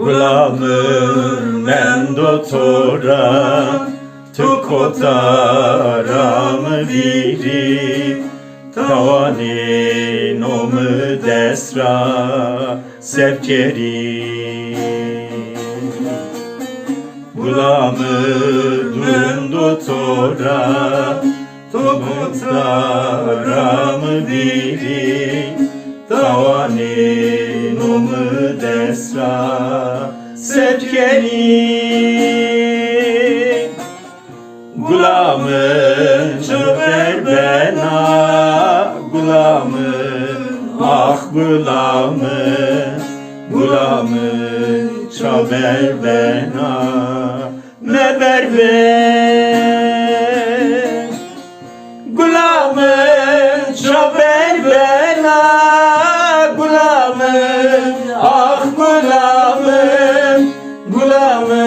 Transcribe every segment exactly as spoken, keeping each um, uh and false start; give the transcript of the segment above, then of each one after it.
Gula mi mendo to ra, tu kota ra mi vîrî, tawanî no mi dest ra sev kerî. Gula mi mendo to ra, to kota ra mi vîrî, tawanî no mi dest ra sev kerî. Gula mi çi ver bena, gula mi, ax gula mi, gula mi ça ver bena, meber be. Gula mi ça ver bena, gula mi, ax gula mi, gula mi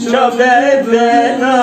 ça ver bena,